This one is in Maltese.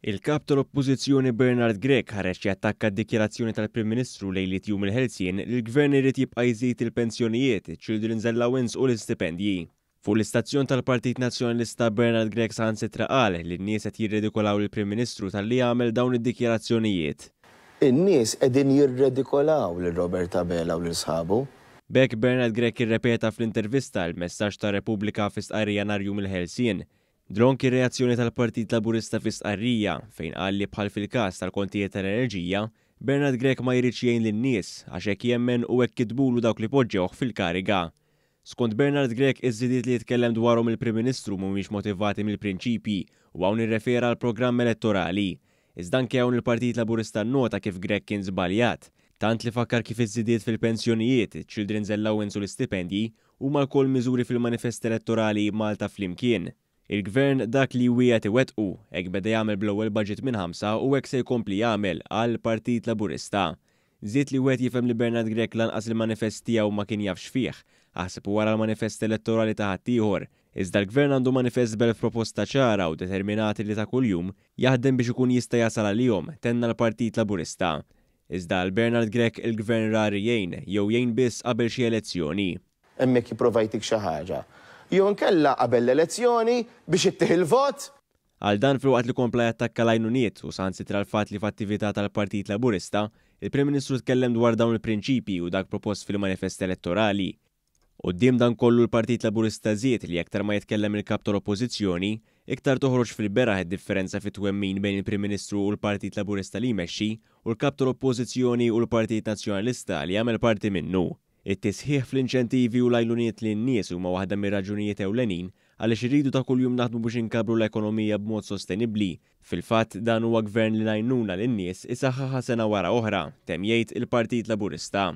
Il-Kap tal-Oppożizzjoni Bernard Grech ħareġ jattakka d-dikjarazzjoni tal-Prim Ministru lejliet Jum il-Ħelsien li l-Gvern irid jibqa' jżid il-pensjonijiet, iċ-Children's Allowance u l-istipendji. Fuq l-istazzjon tal-Partit Nazzjonalista Bernard Grech saħansitra qal li n-nies qed jirredikolaw lill-Prim Ministru talli għamel dawn id-dikjarazzjonijiet. In-nies qegħdin jirredikolaw lil Robert Abela u lil sħabu. B'hekk Bernard Grech irrepeta fl-intervista l-messaġġ ta' Repubblika fi stqarrija nhar Jum il-Ħelsien. Dlonk ir-reazzjoni tal-Partit Laburista fi stqarrija, fejn qal li bħal fil-każ tal-kontijiet tal-enerġija, Bernard Grech ma jridx jgħin lin-nies għax hekk jemmen u hekk kitbulu dawk li poġġewh fil-kariga. Skont Bernard Grech, iż-żidiet li jitkellem dwarhom il-Prim Ministru mhumiex motivati mill-prinċipji u hawn irrefera għall-programm elettorali. Iżda anke hawn il-Partit Laburista nnota kif Grech kien żbaljat. Tant li fakkar kif iż-żidiet fil-pensjonijiet, iċ-children's allowance u l-istipendji huma lkoll miżuri fil-manifest elettorali Malta Flimkien. Il-Gvern dak li jwiegħed iwettqu, hekk beda jagħmel bl-ewwel budget minn ħamsa u hekk se jkompli jagħmel, qal il-Partit Laburista. Żied li wieħed jifhem li Bernard Grech lanqas il-manifest tiegħu ma kien jaf x'fih, aħseb u ara l-manifest elettorali ta' ħaddieħor. Iżda l-Gvern għandu manifest b'elf proposta ċara u determinat li ta' kuljum jaħdem biex ikun jista' jasal għalihom, tenna l-Partit Laburista. Iżda għal Bernard Grech il-Gvern rari jgħin, jew jgħin biss qabel xi elezzjoni. Hemmhekk jipprova jtik xi ħaġa. Jew inkella qabel l-elezzjoni biex ittih il-vot! Qal dan filwaqt li kompla jattakka l-għajnuniet u saħansitra l-fatt li f'attività tal-Partit Laburista, il-Prim Ministru tkellem dwar dawn il-prinċipji u dak propost fil-manifest elettorali. Quddiem dan kollu l-Partit Laburista żied li aktar ma jitkellem il-Kap tal-Oppożizzjoni, iktar toħroġ fil-beraħ id-differenza fit-twemmin bejn il-Prim Ministru u l-Partit Laburista li jmexxi u l-Kap tal-Oppożizzjoni u l-Partit Nazzjonalista li jagħmel parti minnu. It-tisħiħ fl-inċentivi u l-għajnuniet lin-nies huma waħda mir-raġunijiet ewlenin għaliex irridu ta' kuljum naħdmu biex inkabbru l-ekonomija b'mod sostenibbli. Fil-fatt, dan huwa Gvern li l-għajnuna lin-nies isaħħaħha sena wara oħra, temm jgħid il-Partit Laburista.